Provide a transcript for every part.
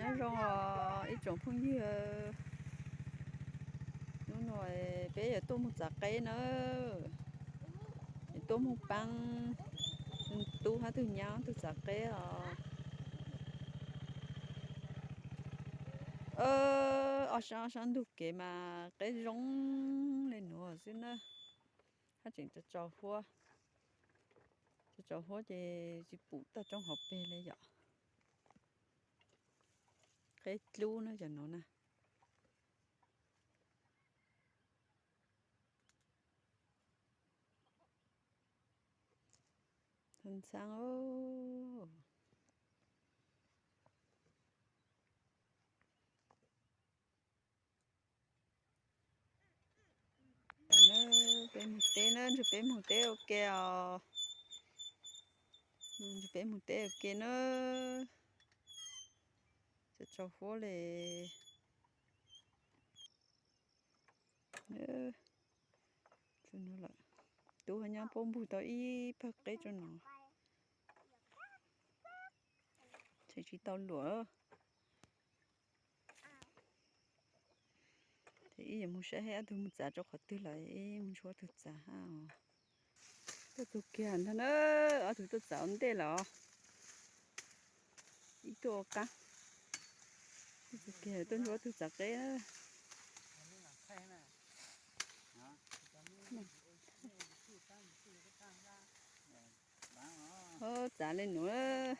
Nyob zoo os ib tsoom phooj ywg, hnub no peb yuav tuaj mus txav qeb na, yuav tuaj mus paab tub hab tug nyab tug txav qeb os. Ob sab ob sab ntug kev mas qeb zoo le nuav xwb na, hab tseem tsaus huab, tsaus huab ces tsis pum toj roob hauv peg le yom. Qeb dlub na cov nuav na. Ntxhab, peb moog teb na, ntshe peb moog teb ua ke os. Ntshe peb moog teb ua ke na. Tsaus huab le. Tub hab nyab puab npug tau ib pawg qeb rua no, tseem tsis tau luam. Ces ib yuav moog saib hab ob tug moog txav rua qhov twg lawm, ib moog ntsib ob tug txav hab. Tuaj txug kiag ntag na, ob tug tuaj txav ua ntej lawm os. Ib tuaj ua qab, tuaj txug kiag tuaj ntsib ob tug txav qeb. Txav le nuav,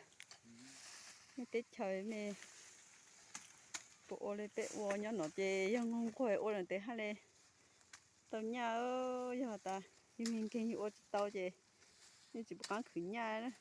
mej teb chaws mej puas ua le peb ua, nyob no ces yog nquag nquag ua le tes hab le tau nyaj, yog tas yug nkeeg yug ua tsis tau ces yeej tsis pum qaab khwv nyaj na.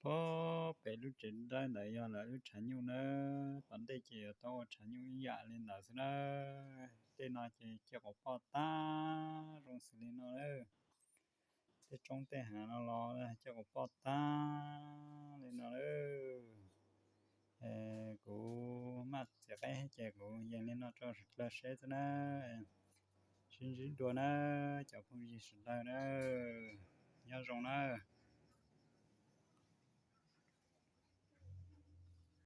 Puag pem lub tsev dawb ntawd yog lawv lub tshav nyuj na. Tom ntej ces yuav tau ua tshav nyuj ib yam li ntawd xwb na. Tej no ces caj quas poj tag zoo xws li no na. Tej roob tej hav no los caj quas poj tag li no na. Kuv maj txiav qeb ces kuv yees li no rau sawv dlawg saib xwb na. Sib ntsib dua na, cov phooj ywg sawv dlawg na, nyob zoo na.